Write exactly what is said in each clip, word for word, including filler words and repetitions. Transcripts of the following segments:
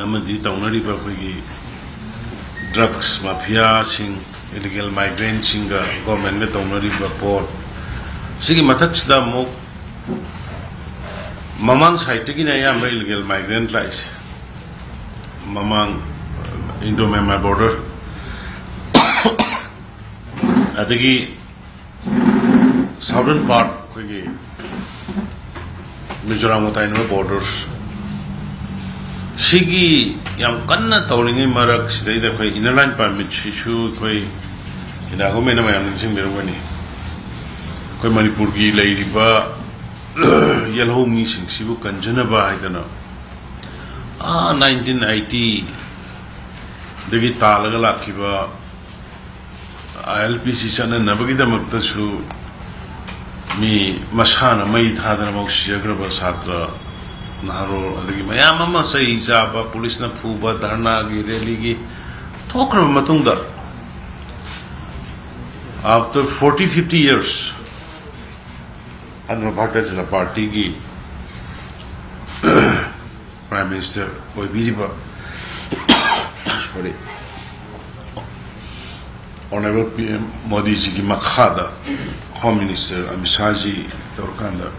ꯑꯃꯗꯤ ꯇꯧꯅꯔꯤꯕ ꯑꯩꯈꯣꯏꯒꯤ ꯗ꯭ꯔꯒꯁ ꯃꯥꯐꯤꯌꯥꯁꯤꯡ, ꯏꯂꯤꯒꯦꯜ ꯃꯥꯏꯒ꯭ꯔꯦꯟꯁꯤꯡꯒ ꯒꯣꯔꯃꯦꯟꯒ ꯇꯧꯅꯔꯤꯕ ꯄꯣꯠ, ꯁꯤꯒꯤ ꯃꯊꯛꯁꯤꯗ ꯑꯃꯨꯛ ꯃꯃꯥꯡ ꯁꯥꯏꯠꯇꯒꯤꯅ ꯑꯌꯥꯝꯕ ꯏꯂꯤꯒꯦꯜ ꯃꯥꯏꯒ꯭ꯔꯦꯟ ꯂꯥꯛꯏꯁꯦ, ꯃꯃꯥꯡ ꯏꯟꯗꯣ ꯃ꯭ꯌꯥꯟꯃꯥꯔ ꯕꯣꯔꯗꯔ, ꯑꯗꯒꯤ ꯁꯥꯎꯗꯔꯟ ꯄꯥꯔꯠ, ꯑꯩꯈꯣꯏꯒꯤ ꯃꯤꯖꯣꯔꯥꯝꯒ ꯇꯥꯏꯅꯕ ꯕꯣꯔꯗꯔꯁ, ꯁꯤꯒꯤ ꯌꯥꯝ ꯀꯟꯅ ꯇꯧꯔꯤꯉꯩ ꯃꯔꯛꯁꯤꯗꯩꯗ ꯑꯩꯈꯣꯏ ꯏꯅꯔ ꯂꯥꯏꯟ ꯄꯥꯔꯃꯤꯠꯁꯤꯁꯨ ꯑꯩꯈꯣꯏ ꯏꯟꯗꯤꯌꯥ ꯒꯣꯔꯃꯦꯟꯅ ꯃꯌꯥꯝ ꯅꯤꯡꯁꯤꯡꯕꯤꯔꯝꯒꯅꯤ꯫ ꯑꯩꯈꯣꯏ ꯃꯅꯤꯄꯨꯔꯒꯤ ꯂꯩꯔꯤꯕ ꯌꯦꯜꯍꯧ ꯃꯤꯁꯤꯡꯁꯤꯕꯨ ꯀꯟꯖꯅꯕ ꯍꯥꯏꯗꯅ, ꯑꯥ, ꯅꯥꯏꯟꯇꯤꯟ ꯑꯩꯠꯇꯤꯗꯒꯤ ꯇꯥꯜꯂꯒ ꯂꯥꯛꯈꯤꯕ ꯑꯥꯏ ꯑꯦꯜ ꯄꯤ ꯁꯤ ꯆꯠꯅꯅꯕꯒꯤꯗꯃꯛꯇꯁꯨ ꯃꯤ ꯃꯁꯥꯅ ꯃꯩ ꯊꯥꯗꯅ ꯃꯧ ꯁꯤꯖꯈ꯭ꯔꯕ ꯁꯥꯇ꯭ꯔ ꯅꯍꯥꯔꯣꯜ, ꯑꯗꯒꯤ ꯃꯌꯥꯝ ꯑꯃ ꯆꯩ ꯆꯥꯕ, ꯄꯨꯂꯤꯁꯅ ꯐꯨꯕ, ꯙꯔꯅꯥꯒꯤ ꯔꯦꯂꯤꯒꯤ ꯊꯣꯛꯈ꯭ꯔꯕ ꯃꯇꯨꯡꯗ, after forty fifty years, ꯑꯗꯨꯅ ꯚꯥꯔꯇꯤꯌ ꯖꯅꯇꯥ ꯄꯥꯔꯇꯤꯒꯤ ꯄ꯭ꯔꯥꯏꯝ ꯃꯤꯅꯤꯁꯇꯔ ꯑꯣꯏꯕꯤꯔꯤꯕ, ꯁꯣꯔꯤ, ꯑꯣꯅꯔꯦꯕꯜ ꯄꯤ ꯑꯦꯝ ꯃꯣꯗꯤꯖꯤꯒꯤ ꯃꯈꯥꯗ ꯍꯣꯝ ꯃꯤꯅꯤꯁꯇꯔ ꯑꯃꯤꯠ ꯁꯥꯍꯖꯤ ꯇꯧꯔꯀꯥꯟꯗ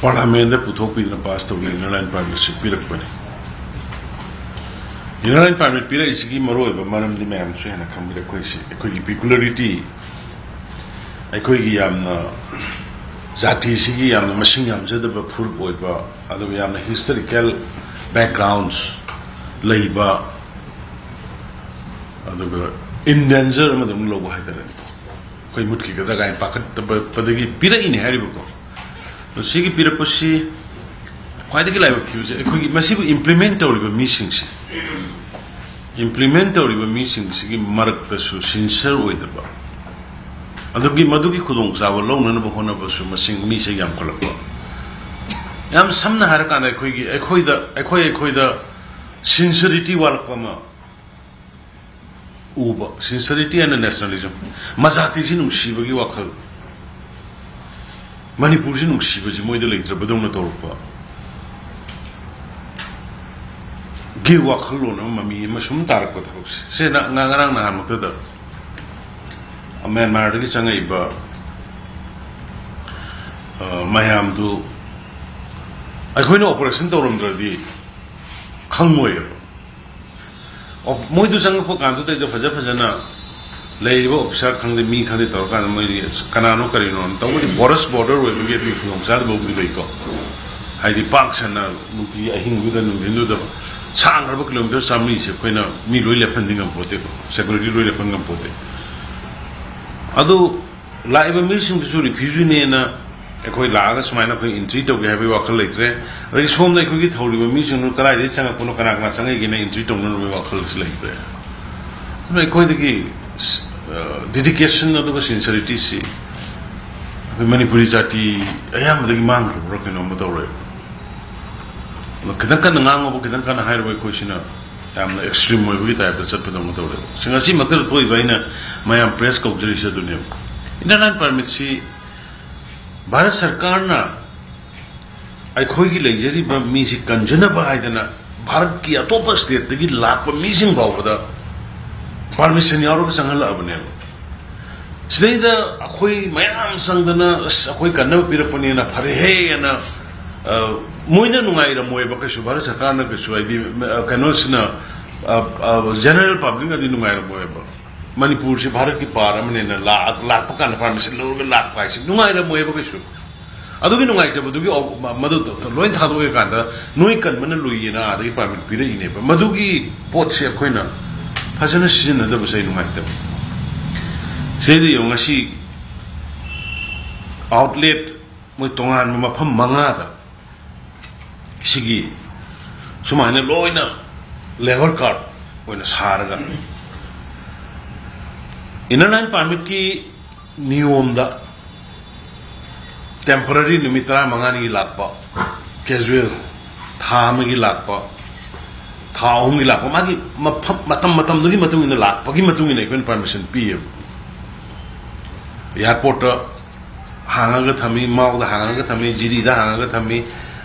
ꯄꯥꯔꯂꯥꯃꯦꯟꯗ ꯄꯨꯊꯣꯛꯄꯤꯗꯅ ꯄꯥꯁ ꯇꯧꯗꯅ inner line ꯄꯥꯔꯃꯤꯠꯁꯤ ꯄꯤꯔꯛꯄꯅꯤ꯫ Inner line permit ꯄꯤꯔꯛꯏꯁꯤꯒꯤ ꯃꯔꯨꯑꯣꯏꯕ ꯃꯔꯝꯗꯤ ꯃꯌꯥꯝꯁꯨ ꯍꯦꯟꯅ ꯈꯪꯕꯤꯔꯦ꯫ ꯑꯩꯈꯣꯏꯁꯤ, ꯑꯩꯈꯣꯏꯒꯤ ꯄꯤꯀꯨꯂꯔꯤꯇꯤ, ꯑꯩꯈꯣꯏꯒꯤ ꯌꯥꯝꯅ ꯖꯥꯇꯤꯁꯤꯒꯤ ꯌꯥꯝꯅ ꯃꯁꯤꯡ ꯌꯥꯝꯖꯗꯕ ꯐꯨꯔꯨꯞ ꯑꯣꯏꯕ, ꯑꯗꯨꯒ ꯌꯥꯝꯅ ꯍꯤꯁꯇꯣꯔꯤꯀꯦꯜ ꯕꯦꯛꯒ꯭ꯔꯥꯎꯟꯁ ꯂꯩꯕ, ꯑꯗꯨꯒ ꯏꯟꯗꯦꯟꯖꯔ ꯑꯃꯗꯧꯅ ꯂꯧꯕ ꯍꯥꯏꯇꯥꯔꯦꯅꯦꯀꯣ꯫ ꯑꯩꯈꯣꯏ ꯃꯨꯠꯈꯤꯒꯗ꯭ꯔꯥ ꯀꯥꯏꯅ ꯄꯥꯈꯠꯄꯗꯒꯤ ꯄꯤꯔꯛꯏꯅꯦ ꯍꯥꯏꯔꯤꯕꯀꯣ꯫ ꯑꯗꯣ ꯁꯤꯒꯤ ꯄꯤꯔꯛꯄꯁꯤ ꯈ꯭ꯋꯥꯏꯗꯒꯤ ꯂꯥꯏꯕꯛ ꯊꯤꯕꯁꯦ ꯑꯩꯈꯣꯏꯒꯤ ꯃꯁꯤꯕꯨ ꯏꯝꯄ꯭ꯂꯤꯃꯦꯟ ꯇꯧꯔꯤꯕ ꯃꯤꯁꯤꯡꯁꯦ, ꯏꯝꯄ꯭ꯂꯤꯃꯦꯟ ꯇꯧꯔꯤꯕ ꯃꯤꯁꯤꯡꯁꯤꯒꯤ ꯃꯔꯛꯇꯁꯨ ꯁꯤꯟꯁꯤꯌꯔ ꯑꯣꯏꯗꯕ, ꯑꯗꯨꯒꯤ, ꯃꯗꯨꯒꯤ ꯈꯨꯗꯣꯡꯆꯥꯕ ꯂꯧꯅꯅꯕ ꯍꯣꯠꯅꯕꯁꯨ ꯃꯁꯤꯡ, ꯃꯤꯁꯦ ꯌꯥꯝꯈꯠꯂꯛꯄ꯫ ꯌꯥꯝ ꯁꯝꯅ ꯍꯥꯏꯔꯀꯥꯟꯗ ꯑꯩꯈꯣꯏꯒꯤ, ꯑꯩꯈꯣꯏꯗ, ꯑꯩꯈꯣꯏ, ꯑꯩꯈꯣꯏꯗ ꯁꯤꯟꯁꯤꯌꯔꯤꯇꯤ ꯋꯥꯠꯂꯛꯄ ꯑꯃ ꯎꯕ, sincerity and nationalism, ꯃꯖꯥꯇꯤꯁꯤ ꯅꯨꯡꯁꯤꯕꯒꯤ ꯋꯥꯈꯜ, ꯃꯅꯤꯄꯨꯔꯁꯤ ꯅꯨꯡꯁꯤꯕꯁꯤ ꯃꯣꯏꯗ ꯂꯩꯇ꯭ꯔꯕꯗꯧꯅ ꯇꯧꯔꯛꯄ, ꯀꯤ ꯋꯥꯈꯜꯂꯣꯟ ꯑꯃ, ꯃꯃꯤ ꯑꯃ ꯁꯨꯝ ꯇꯥꯔꯛꯄ ꯊꯕꯛꯁꯦ꯫ ꯁꯤꯅ ꯉ-, ꯉꯔꯥꯡ ꯅꯍꯥꯟꯃꯛꯇꯗ ꯃ꯭ꯌꯥꯟꯃꯥꯔꯗꯒꯤ ꯆꯪꯉꯛꯏꯕ, ꯑ, ꯃꯌꯥꯝꯗꯨ ꯑꯩꯈꯣꯏꯅ ꯑꯣꯄꯔꯦꯁꯟ ꯇꯧꯔꯝꯗ꯭ꯔꯗꯤ ꯈꯪꯉꯣꯏꯕ꯫ ꯑꯣ, ꯃꯣꯏꯗꯨ ꯆꯪꯉꯛꯄ ꯀꯥꯟꯗꯨꯗꯩꯗ ꯐꯖ ꯐꯖꯅ ꯂꯩꯔꯤꯕ ꯑꯣꯐꯤꯁꯥꯔ ꯈꯪꯗꯦ, ꯃꯤ ꯈꯪꯗꯦ ꯇꯧꯔꯀꯥꯟꯗ ꯃꯣꯏꯗꯤ ꯀꯅꯥꯅꯣ ꯀꯔꯤꯅꯣ ꯇꯧꯕꯗꯤ ꯕꯣꯔꯁ ꯕꯣꯔꯗꯔ ꯑꯣꯏꯕꯒꯤ ꯑꯗꯨꯒꯤ ꯈꯨꯗꯣꯡꯆꯥꯗꯕꯕꯨꯗꯤ ꯂꯩꯀꯣ꯫ ꯍꯥꯏꯗꯤ ꯄꯥꯛ ꯁꯟꯅ ꯅꯨꯡꯇꯤ ꯑꯍꯤꯡꯗꯨꯗ ꯅꯨꯡꯊꯤꯟꯗꯨꯗ ꯁꯥꯡꯈ꯭ꯔꯕ ꯀꯤꯂꯣꯃꯤꯇꯔ ꯆꯥꯃꯔꯤꯁꯦ ꯑꯩꯈꯣꯏꯅ ꯃꯤ ꯂꯣꯏ ꯂꯦꯞꯍꯟꯗꯤ ꯉꯝꯄꯣꯠꯇꯦꯀꯣ, ꯁꯦꯀ꯭ꯌꯨꯔꯤꯇꯤ ꯂꯣꯏ ꯂꯦꯞꯍꯟ ꯉꯝꯄꯣꯠꯇꯦ꯫ ꯑꯗꯨ ꯂꯥꯛꯏꯕ ꯃꯤꯁꯤꯡꯗꯨꯁꯨ ꯔꯤꯐ꯭ꯌꯨꯖꯤꯅꯦꯅ ꯑꯩꯈꯣꯏ ꯂꯥꯛꯑꯒ ꯁꯨꯃꯥꯏꯅ ꯑꯩꯈꯣꯏ ꯑꯦꯟꯇ꯭ꯔꯤ ꯇꯧꯒꯦ ꯍꯥꯏꯕꯒꯤ ꯋꯥꯈꯜ ꯂꯩꯇ꯭ꯔꯦ꯫ ꯑꯗꯒꯤ ꯁꯣꯝꯗ ꯑꯩꯈꯣꯏꯒꯤ ꯊꯧꯔꯤꯕ ꯃꯤꯁꯤꯡꯗꯨ ꯀꯗꯥꯏꯗꯒꯤ ꯆꯪꯉꯛꯄꯅꯣ, ꯀꯅꯥ ꯀꯅꯥ ꯆꯪꯉꯛꯏꯒꯦꯅ ꯑꯦꯟꯇ꯭ꯔꯤ ꯇꯧꯅꯅꯕꯒꯤ ꯋꯥꯈꯜꯁꯨ ꯂꯩꯇ꯭ꯔꯦ꯫ ꯑꯗꯨꯅ ꯑꯩꯈꯣꯏꯗꯒꯤ, ꯑ, ꯗꯦꯗꯤꯀꯦꯁꯟ ꯑꯗꯨꯒ ꯁꯤꯟꯁꯔꯤꯇꯤꯁꯤ ꯑꯩꯈꯣꯏ ꯃꯅꯤꯄꯨꯔꯤ ꯖꯥꯇꯤ ꯑꯌꯥꯝꯕꯗꯒꯤ ꯃꯥꯡꯈ꯭ꯔꯕ꯭ꯔꯥ ꯀꯩꯅꯣꯝꯃ ꯇꯧꯔꯦꯕ꯫ ꯑꯗꯣ ꯈꯤꯇꯪ ꯀꯟꯅ ꯉꯥꯡꯉꯨꯕ, ꯈꯤꯇꯪ ꯀꯟꯅ ꯍꯥꯏꯔꯨꯕ ꯑꯩꯈꯣꯏꯁꯤꯅ ꯌꯥꯝꯅ ꯑꯦꯛꯁꯇ꯭ꯔꯤꯝ ꯑꯣꯏꯕꯒꯤ ꯇꯥꯏꯞꯇ ꯆꯠꯄꯗꯧꯅ ꯇꯧꯔꯦꯕ꯫ ꯁꯤ ꯉꯁꯤ ꯃꯛꯇꯗ ꯊꯣꯛꯏꯕ ꯑꯩꯅ ꯃꯌꯥꯝ ꯄ꯭ꯔꯦꯁ ꯀꯧꯖꯔꯤꯁꯦ ꯑꯗꯨꯅꯦꯕ꯫ ꯏꯟꯅꯔ ꯂꯥꯏꯟ ꯄꯔꯃꯤꯠꯁꯤ ꯚꯥꯔꯠ ꯁꯔꯀꯥꯔꯅ ꯑꯩꯈꯣꯏꯒꯤ ꯂꯩꯖꯔꯤꯕ ꯃꯤꯁꯤ ꯀꯟꯖꯅꯕ ꯍꯥꯏꯗꯅ ꯚꯥꯔꯠꯀꯤ ꯑꯇꯣꯞꯄ ꯁ꯭ꯇꯦꯠꯇꯒꯤ ꯂꯥꯛꯄ ꯃꯤꯁꯤꯡ ꯐꯥꯎꯕꯗ ꯄꯔꯃꯤꯁꯟ ꯌꯥꯎꯔꯒ ꯆꯪꯍꯜꯂꯛꯑꯕꯅꯦꯕ꯫ ꯁꯤꯗꯩꯗ ꯑꯩꯈꯣꯏ ꯃꯌꯥꯝ ꯆꯪꯗꯅ, "ꯑꯁ, ꯑꯩꯈꯣꯏ ꯀꯟꯅꯕ ꯄꯤꯔꯛꯄꯅꯦꯅ ꯐꯔꯦꯍꯦꯅ", ꯑ, ꯃꯣꯏꯅ ꯅꯨꯡꯉꯥꯏꯔꯝꯃꯣꯏꯕ ꯀꯩꯁꯨ, ꯚꯥꯔꯠ ꯁꯔꯀꯥꯔꯅ ꯀꯩꯁꯨ, ꯍꯥꯏꯗꯤ, ꯑ, ꯀꯩꯅꯣꯁꯤꯅ, ꯑ, ꯑ, ꯖꯦꯅꯔꯦꯜ ꯄꯕ꯭ꯂꯤꯛꯅꯗꯤ ꯅꯨꯡꯉꯥꯏꯔꯝꯃꯣꯏꯕ꯫ ꯃꯅꯤꯄꯨꯔꯁꯤ ꯚꯥꯔꯠꯀꯤ ꯄꯥꯔꯠ ꯑꯃꯅꯦꯅ ꯂꯥꯛ-, ꯂꯥꯛꯄ ꯀꯥꯟꯗ ꯄꯥꯔꯃꯤꯁꯟ ꯂꯧꯔꯒ ꯂꯥꯛꯄ ꯍꯥꯏꯁꯤ ꯅꯨꯡꯉꯥꯏꯔꯝꯃꯣꯏꯕ ꯀꯩꯁꯨ꯫ ꯑꯗꯨꯒꯤ ꯅꯨꯡꯉꯥꯏꯇꯕꯗꯨꯒꯤ ꯑꯧ-, ꯃ-, ꯃꯗꯨ ꯂꯣꯏ ꯊꯥꯗꯣꯛꯑꯀꯥꯟꯗ ꯅꯣꯏ ꯀꯟꯕꯅ ꯂꯨꯏꯌꯦꯅ ꯑꯥꯗꯒꯤ ꯄꯥꯔꯃꯤꯠ ꯄꯤꯔꯛꯏꯅꯦꯕ꯫ ꯃꯗꯨꯒꯤ ꯄꯣꯠꯁꯦ ꯑꯩꯈꯣꯏꯅ ꯐꯖꯅ ꯁꯤꯖꯤꯟꯅꯗꯕꯁꯦ ꯑꯩ ꯅꯨꯡꯉꯥꯏꯇꯕ꯫ ꯁꯤꯗꯩꯗ ꯌꯦꯡꯉꯨ, ꯉꯁꯤ ꯑꯥꯎꯠꯂꯦꯠ ꯃꯣꯏ ꯇꯣꯉꯥꯟꯕ ꯃꯐꯝ ꯃꯉꯥꯗ ꯁꯤꯒꯤ ꯁꯨꯃꯥꯏꯅ ꯂꯣꯏꯅ ꯂꯦꯕꯔ ꯀꯥꯔꯠ ꯑꯣꯏꯅ ꯁꯥꯔꯒ, ꯏꯟꯅꯔ ꯂꯥꯏꯟ ꯄꯥꯔꯃꯤꯠꯀꯤ ꯅꯤꯌꯣꯝꯗ ꯇꯦꯝꯄꯔꯔꯤ ꯅꯨꯃꯤꯠ ꯇꯔꯥꯃꯉꯥꯅꯤꯒꯤ ꯂꯥꯛꯄ, ꯀꯦꯖꯨꯋꯦꯜ ꯊꯥ ꯑꯃꯒꯤ ꯂꯥꯛꯄ, ꯊꯥ ꯑꯍꯨꯝꯒꯤ ꯂꯥꯛꯄ, ꯃꯥꯒꯤ ꯃꯐꯝ, ꯃꯇꯝ ꯃꯇꯝꯗꯨꯒꯤ ꯃꯇꯨꯡ ꯏꯟꯅ ꯂꯥꯛꯄꯒꯤ ꯃꯇꯨꯡ ꯏꯟꯅ ꯑꯩꯈꯣꯏꯅ ꯄꯔꯃꯤꯁꯟ ꯄꯤꯌꯦꯕ꯫ ꯑꯦꯌꯥꯔꯄꯣꯔꯠꯇ ꯍꯥꯡꯉꯒ ꯊꯝꯃꯤ, ꯃꯥꯎꯗ ꯍꯥꯡꯉꯒ ꯊꯝꯃꯤ, ꯖꯤꯔꯤꯗ ꯍꯥꯡꯉꯒ ꯊꯝꯃꯤ,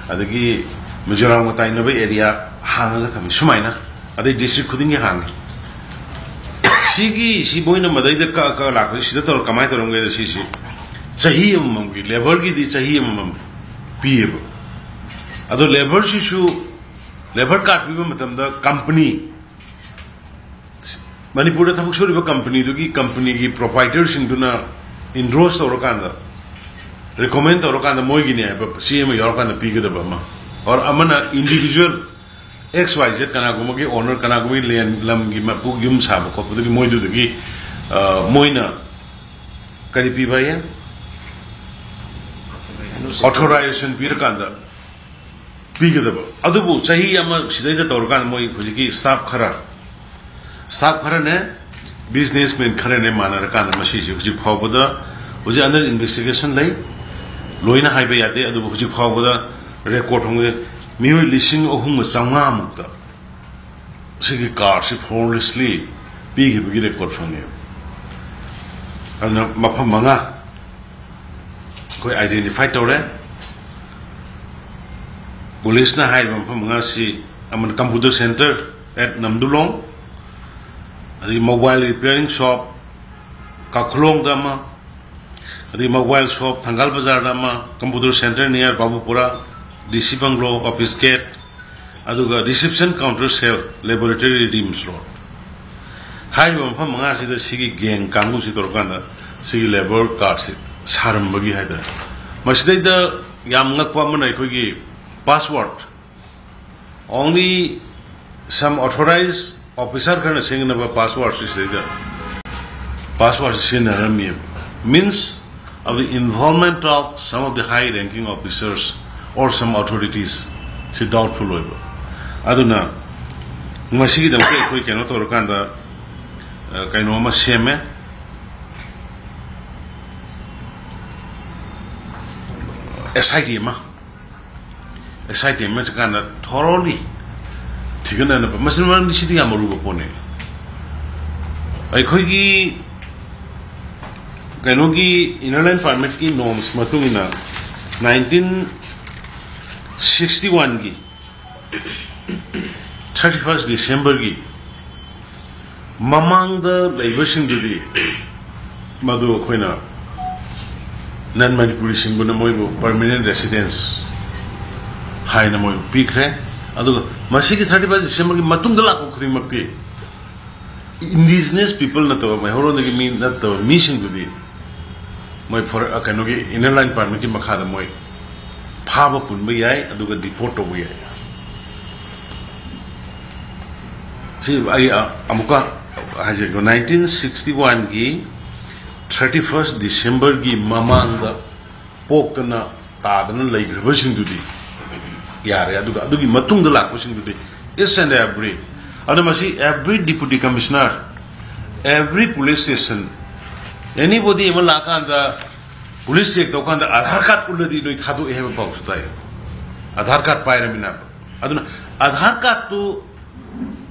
ꯑꯗꯒꯤ ꯃꯤꯖꯣꯔꯥꯝꯒ ꯇꯥꯏꯅꯕ ꯑꯦꯔꯤꯌꯥ ꯍꯥꯡꯉꯒ ꯊꯝꯃꯤ ꯁꯨꯃꯥꯏꯅ꯫ ꯑꯗꯩ ꯗꯤꯁꯇ꯭ꯔꯤꯛ ꯈꯨꯗꯤꯡꯒꯤ ꯍꯥꯡꯉꯤ꯫ ꯁꯤꯒꯤ ꯁꯤ ꯃꯣꯏꯅ ꯃꯗꯩꯗ ꯀꯛ ꯀꯛ ꯂꯥꯛꯄꯁꯤ ꯁꯤꯗ ꯇꯧꯔ ꯀꯃꯥꯏꯅ ꯇꯧꯔꯝꯒꯦꯗ? ꯁꯤꯁꯤ ꯆꯍꯤ ꯑꯃꯃꯝꯒꯤ ꯂꯦꯕꯔꯒꯤꯗꯤ ꯆꯍꯤ ꯑꯃꯃꯝ ꯄꯤꯌꯦꯕ꯫ ꯑꯗꯣ ꯂꯦꯕꯔꯁꯤꯁꯨ, ꯂꯦꯕꯔ ꯀꯥꯔꯗ ꯄꯤꯕ ꯃꯇꯝꯗ ꯀꯝꯄꯅꯤ, ꯃꯅꯤꯄꯨꯔꯗ ꯊꯕꯛ ꯁꯨꯔꯤꯕ ꯀꯝꯄꯅꯤꯗꯨꯒꯤ, ꯀꯝꯄꯅꯤꯒꯤ ꯄ꯭ꯔꯣꯄꯥꯏꯇꯔꯁꯤꯡꯗꯨꯅ ꯏꯟꯗꯣꯔꯁ ꯇꯧꯔꯀꯥꯟꯗ, ꯔꯤꯀꯣꯃꯦꯟ ꯇꯧꯔꯀꯥꯟꯗ ꯃꯣꯏꯒꯤꯅꯦ ꯍꯥꯏꯕ ꯆꯦ ꯑꯃ ꯌꯥꯎꯔꯀꯥꯟꯗ ꯄꯤꯒꯗꯕ ꯑꯃ꯫ ꯑꯣꯔ ꯑꯃꯅ ꯏꯟꯗꯤꯕꯤꯖꯨꯋꯦꯜ ꯑꯦꯛꯁ ꯋꯥꯏ ꯖꯦꯠ ꯀꯅꯥꯒꯨꯝꯕꯒꯤ ꯑꯣꯅꯔ, ꯀꯅꯥꯒꯨꯝꯕꯒꯤ ꯂꯦꯟ, ꯂꯝꯒꯤ ꯃꯄꯨ, ꯌꯨꯝ ꯁꯥꯕ ꯈꯣꯠꯄꯗꯨꯒꯤ ꯃꯣꯏꯗꯨꯗꯒꯤ, ꯑ, ꯃꯣꯏꯅ ꯀꯔꯤ ꯄꯤꯕ ꯍꯥꯏꯌꯦ? ꯑꯣꯊꯣꯔꯥꯏꯖꯦꯁꯟ ꯄꯤꯔꯀꯥꯟꯗ ꯄꯤꯒꯗꯕ꯫ ꯑꯗꯨꯕꯨ ꯆꯍꯤ ꯑꯃ ꯁꯤꯗꯩꯗ ꯇꯧꯔꯀꯥꯟꯗ ꯃꯣꯏ ꯍꯧꯖꯤꯛꯀꯤ ꯁ꯭ꯇꯥꯐ ꯈꯔ, ꯁ꯭ꯇꯥꯐ ꯈꯔꯅꯦ, ꯕꯤꯖꯤꯅꯦꯁꯃꯦꯟ ꯈꯔꯅꯦ ꯃꯥꯟꯅꯔꯀꯥꯟꯗ ꯃꯁꯤꯁꯦ ꯍꯧꯖꯤꯛ ꯐꯥꯎꯕꯗ, ꯍꯧꯖꯤꯛ ꯑꯟꯗꯔ ꯏꯟꯚꯦꯁꯇꯤꯒꯦꯁꯟ ꯂꯩ, ꯂꯣꯏꯅ ꯍꯥꯏꯕ ꯌꯥꯗꯦ꯫ ꯑꯗꯨꯕꯨ ꯍꯧꯖꯤꯛ ꯐꯥꯎꯕꯗ ꯔꯦꯀꯣꯔꯗ ꯍꯣꯡꯉꯦ, ꯃꯤꯑꯣꯏ ꯂꯤꯁꯤꯡ ꯑꯍꯨꯝꯒ ꯆꯥꯝꯃꯉꯥꯃꯨꯛꯇ ꯁꯤꯒꯤ ꯀꯥꯔꯗꯁꯤ ꯐꯣꯔꯂꯦꯁꯂꯤ ꯄꯤꯈꯤꯕꯒꯤ ꯔꯦꯀꯣꯔꯗ ꯐꯪꯉꯦꯕ꯫ ꯑꯗꯨꯅ ꯃꯐꯝ ꯃꯉꯥ ꯑꯩꯈꯣꯏ ꯑꯥꯏꯗꯦꯟꯇꯤꯐꯥꯏ ꯇꯧꯔꯦ꯫ ꯄꯨꯂꯤꯁꯅ ꯍꯥꯏꯔꯤꯕ ꯃꯐꯝ ꯃꯉꯥꯁꯤ ꯑꯃꯅ ꯀꯝꯄ꯭ꯌꯨꯇꯔ ꯁꯦꯟꯇꯔ ꯑꯦꯠ ꯅꯝꯗꯨꯂꯣꯡ, ꯑꯗꯒꯤ ꯃꯣꯕꯥꯏꯜ ꯔꯤꯄꯤꯌꯥꯔꯤꯡ ꯁꯣꯞ ꯀꯥꯈꯨꯂꯣꯡꯗ ꯑꯃ, ꯑꯗꯒꯤ ꯃꯣꯕꯥꯏꯜ ꯁꯣꯞ ꯊꯪꯒꯥꯜ ꯕꯖꯥꯔꯗ ꯑꯃ, ꯀꯝꯄ꯭ꯌꯨꯇꯔ ꯁꯦꯟꯇꯔ ꯅꯤꯌꯔ ꯕꯥꯕꯨꯄꯨꯔꯥ, ꯗꯤ ꯁꯤ ꯕꯪꯒ꯭ꯂꯣ, ꯑꯣꯐꯤꯁ ꯒꯦꯠ, ꯑꯗꯨꯒ ꯔꯤꯁꯤꯞꯁꯟ ꯀꯥꯎꯟꯇꯔ ꯁꯦꯜ, ꯂꯦꯕꯣꯔꯦꯇꯔꯤ, ꯔꯤꯝꯁ ꯔꯣꯗ꯫ ꯍꯥꯏꯔꯤꯕ ꯃꯐꯝ ꯃꯉꯥꯁꯤꯗ ꯁꯤꯒꯤ ꯒꯦꯡ ꯀꯥꯡꯕꯨꯁꯤ ꯇꯧꯔꯀꯥꯟꯗ ꯁꯤꯒꯤ ꯂꯦꯕꯔ ꯀꯥꯔꯠꯁꯤ ꯁꯥꯔꯝꯕꯒꯤ ꯍꯥꯏꯇꯥꯔꯦ꯫ ꯃꯁꯤꯗꯩꯗ ꯌꯥꯝ ꯉꯛꯄ ꯑꯃꯅ ꯑꯩꯈꯣꯏꯒꯤ password, only some authorized officer ꯈꯔꯅ ꯁꯦꯝꯒꯗꯕ ꯄꯥꯁꯋꯥꯔꯗꯁꯤ ꯁꯤꯗꯩꯗ ꯄꯥꯁꯋꯥꯔꯗꯁꯤ ꯁꯤꯖꯤꯟꯅꯔꯝꯃꯤꯕ꯫ Means of the involvement of some of the high ranking officers or some authorities ꯁꯤ doubtful ꯑꯣꯏꯕ꯫ ꯑꯗꯨꯅ ꯃꯁꯤꯒꯤꯗꯃꯛꯇ ꯑꯩꯈꯣꯏ ꯀꯩꯅꯣ ꯇꯧꯔꯀꯥꯟꯗ, ꯑ, ꯀꯩꯅꯣ ꯑꯃ ꯁꯦꯝꯃꯦ, ꯑꯦꯁ ꯑꯥꯏ ꯇꯤ ꯑꯃ, ꯑꯦꯁ ꯑꯥꯏ ꯇꯤ ꯑꯃ ꯆꯠꯀꯥꯟꯗ ꯊꯣꯔꯣꯂꯤ ꯊꯤꯒꯠꯅꯅꯕ꯫ ꯃꯁꯤ, ꯃꯔꯝꯗꯤ ꯁꯤꯗꯤ ꯌꯥꯝ ꯑꯔꯨꯕ ꯄꯣꯠꯅꯤ꯫ ꯑꯩꯈꯣꯏꯒꯤ ꯀꯩꯅꯣꯒꯤ ꯏꯅꯔ ꯂꯥꯏꯟ ꯄꯥꯔꯃꯤꯠꯀꯤ ꯅꯣꯔꯝꯁ ꯃꯇꯨꯡ ꯏꯟꯅ ꯅꯥꯏꯟꯇꯤꯟ ꯁꯤꯛꯁꯇꯤ ꯋꯥꯟꯒꯤ ꯊꯥꯔꯇꯤ ꯐꯥꯔꯁ ꯗꯤꯁꯦꯝꯕꯔꯒꯤ ꯃꯃꯥꯡꯗ ꯂꯩꯕꯁꯤꯡꯗꯨꯗꯤ ꯃꯗꯨ ꯑꯩꯈꯣꯏꯅ ꯅꯟ ꯃꯅꯤꯄꯨꯔꯤꯁꯤꯡꯕꯨꯅ ꯃꯣꯏꯕꯨ ꯄꯔꯃꯤꯅꯦꯟ ꯔꯦꯁꯤꯗꯦꯟꯁ ꯍꯥꯏꯅ ꯃꯣꯏꯕꯨ ꯄꯤꯈ꯭ꯔꯦ꯫ ꯑꯗꯨꯒ ꯃꯁꯤꯒꯤ ꯊꯥꯔꯇꯤ ꯐꯥꯔꯁ ꯗꯤꯁꯦꯝꯕꯔꯒꯤ ꯃꯇꯨꯡꯗ ꯂꯥꯛꯄ ꯈꯨꯗꯤꯡꯃꯛꯇꯤ ꯏꯟꯗꯤꯖꯤꯅꯁ ꯄꯤꯄꯜ ꯅꯠꯇꯕ, ꯃꯩꯍꯧꯔꯣꯟꯗꯒꯤ ꯃꯤ ꯅꯠꯇꯕ ꯃꯤꯁꯤꯡꯗꯨꯗꯤ ꯃꯣꯏ ꯐꯣꯔ-, ꯑ, ꯀꯩꯅꯣꯒꯤ, ꯏꯅꯔ ꯂꯥꯏꯟ ꯄꯥꯔꯃꯤꯠꯀꯤ ꯃꯈꯥꯗ ꯃꯣꯏ ꯐꯥꯕ ꯄꯨꯟꯕ ꯌꯥꯏ, ꯑꯗꯨꯒ ꯗꯤꯄꯣꯔꯠ ꯇꯧꯕ ꯌꯥꯏ꯫ ꯁꯤ ꯑꯩ, ꯑ, ꯑꯃꯨꯛꯀ ꯍꯥꯏꯖꯔꯤꯀꯣ, ꯅꯥꯏꯟꯇꯤꯟ ꯁꯤꯛꯁꯇꯤ ꯋꯥꯟꯒꯤ ꯊꯥꯔꯇꯤ ꯐꯥꯔꯁ ꯗꯤꯁꯦꯝꯕꯔꯒꯤ ꯃꯃꯥꯡꯗ ꯄꯣꯛꯇꯅ ꯇꯥꯗꯅ ꯂꯩꯈ꯭ꯔꯕꯁꯤꯡꯗꯨꯗꯤ ꯌꯥꯔꯦ, ꯑꯗꯨꯒ ꯑꯗꯨꯒꯤ ꯃꯇꯨꯡꯗ ꯂꯥꯛꯄꯁꯤꯡꯗꯨꯗꯤ each and every, ꯑꯗꯨꯅ ꯃꯁꯤ every deputy commissioner, every police station, anybody ꯑꯃ ꯂꯥꯛꯀꯥꯟꯗ ꯄꯨꯂꯤꯁ ꯆꯦꯛ ꯇꯧꯀꯥꯟꯗ ꯑꯙꯥꯔ ꯀꯥꯔꯗ ꯎꯠꯂꯗꯤ ꯅꯣꯏ ꯊꯥꯗꯣꯛꯑꯦ ꯍꯥꯏꯕ ꯄꯥꯎꯁꯨ ꯇꯥꯏ꯫ ꯑꯙꯥꯔ ꯀꯥꯔꯗ ꯄꯥꯏꯔꯃꯤꯅ꯫ ꯑꯗꯨꯅ ꯑꯙꯥꯔ ꯀꯥꯔꯗꯇꯨ,